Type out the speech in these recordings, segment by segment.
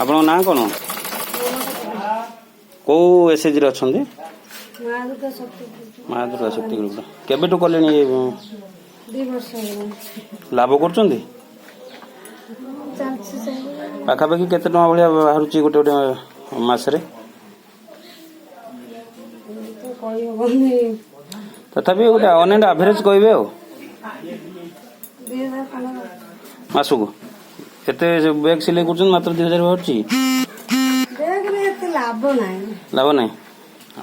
ଆପଣଙ୍କ ନାଁ କ'ଣ? କେଉଁ ଏସ୍ଏଚ୍ଜିରେ ଅଛନ୍ତି? ମା ଦୁର୍ଗା ଶକ୍ତି। ମା ଦୁର୍ଗା ଶକ୍ତି ଗ୍ରୁପର। କେବେଠୁ କଲେଣି? 2 ବର୍ଷ ହେଇଗଲାଣି। ଲାଭ କରୁଛନ୍ତି? ଚାଲିଛି ସେମିତି। ପାଖାପାଖି କେତେ ଟଙ୍କା ଭଳିଆ ବାହାରୁଛି ଗୋଟେ ଗୋଟେ ମାସରେ? ତ କହିହବନି। ତଥାପି ଗୋଟେ ଅନ୍ ଆଣ୍ଡ ଆଭରେଜ କହିବେ ଆଉ। 2000 ଖଣ୍ଡେ। ମାସକୁ ଏତେ ବ୍ୟାଗ୍ ସିଲେଇ କରୁଛନ୍ତି, ମାତ୍ର 2000 ବାହାରୁଛି? ବ୍ୟାଗରେ ଏତେ ଲାଭ ନାହିଁ। ଲାଭ ନାହିଁ।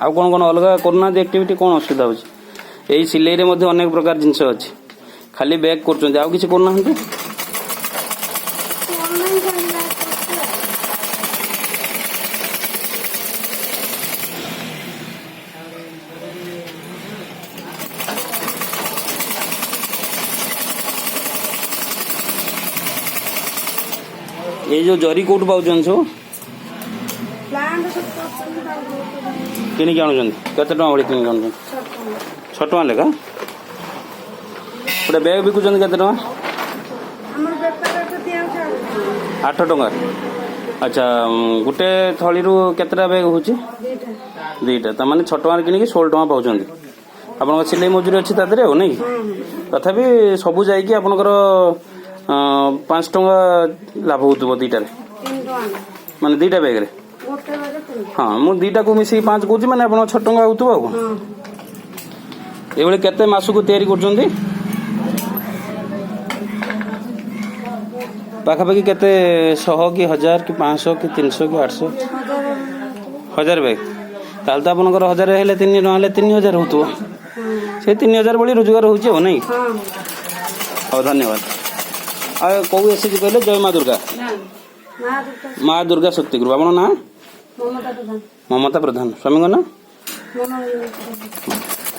ଆଉ କ'ଣ କ'ଣ ଅଲଗା କରୁନାହାନ୍ତି ଆକ୍ଟିଭିଟି? କ'ଣ ଅସୁବିଧା ହେଉଛି? ଏଇ ସିଲେଇରେ ମଧ୍ୟ ଅନେକ ପ୍ରକାର ଜିନିଷ ଅଛି। ଖାଲି ବ୍ୟାଗ୍ କରୁଛନ୍ତି, ଆଉ କିଛି କରୁନାହାନ୍ତି? ଅନଲାଇନ୍ ଚାଲିଲା କରୁଛି ଆଉ। ଏଇ ଯୋଉ ଜରି କୋଉଠୁ ପାଉଛନ୍ତି ସବୁ? ପ୍ଲାଣ୍ଟ ସବୁ କରୁଛନ୍ତି ତାଙ୍କୁ। କିଣିକି ଆଣୁଛନ୍ତି। କେତେ ଟଙ୍କା ଭଳି କିଣିକି ଆଣୁଛନ୍ତି? 6 ଟଙ୍କା। 6 ଟଙ୍କା ଲେଖା। ଗୋଟେ ବ୍ୟାଗ୍ ବିକୁଛନ୍ତି କେତେ ଟଙ୍କା? ଆମର ବେପାର ତ ଦିଆହଉଛି 8 ଟଙ୍କା। 8 ଟଙ୍କା। ଆଚ୍ଛା, ଗୋଟେ ଥଳିରୁ କେତେଟା ବ୍ୟାଗ୍ ହେଉଛି? 2ଟା। 2ଟା। ତାମାନେ 6 ଟଙ୍କାରେ କିଣିକି 16 ଟଙ୍କା ପାଉଛନ୍ତି। ଆପଣଙ୍କ ସିଲେଇ ମଜୁରୀ ଅଛି ତା ଦେହରେ ଆଉ ନାଇଁ କି? ହଁ। ତଥାପି ସବୁ ଯାଇକି ଆପଣଙ୍କର 5 ଟଙ୍କା ଲାଭ ହେଉଥିବ 2ଟାରେ। 3 ଟଙ୍କା। ମାନେ 2ଟା ବ୍ୟାଗ୍ରେ? ଗୋଟେ ବ୍ୟାଗରେ 3 ଟଙ୍କା। ହଁ, ମୁଁ 2ଟାକୁ ମିଶିକି 5 କହୁଛି, ମାନେ ଆପଣଙ୍କ 6 ଟଙ୍କା ହେଉଥିବ ଆଉ କଣ। ହଁ। ଏଇଭଳି କେତେ ମାସକୁ ତିଆରି କରୁଛନ୍ତି? ପାଖାପାଖି କେତେ ଶହ କି ହଜାର କି 500 କି 300 କି 800? 1000। 1000 ବ୍ୟାଗ୍। ତାହେଲେ ତ ଆପଣଙ୍କର 1000 ହେଲେ 3 ଟଙ୍କା ହେଲେ 3000 ହେଉଥିବ। ହଁ। ସେ 3000 ଭଳି ରୋଜଗାର ହେଉଛି ଆଉ ନାଇଁ? ହଁ। ହଉ, ଧନ୍ୟବାଦ। ଆଉ କୋଉ ଏସ୍ଏଚ୍ଜି କହିଲେ? ଜୟ ମା ଦୁର୍ଗା? ମା ଦୁର୍ଗା। ମା ଦୁର୍ଗା ଶକ୍ତି ଗ୍ରୁପ। ଆପଣଙ୍କ ନାଁ? ମମତା ପ୍ରଧାନ। ମମତା ପ୍ରଧାନ। ସ୍ୱାମୀଙ୍କ ନାଁ? ମନୋରଞ୍ଜନ ପ୍ରଧାନ।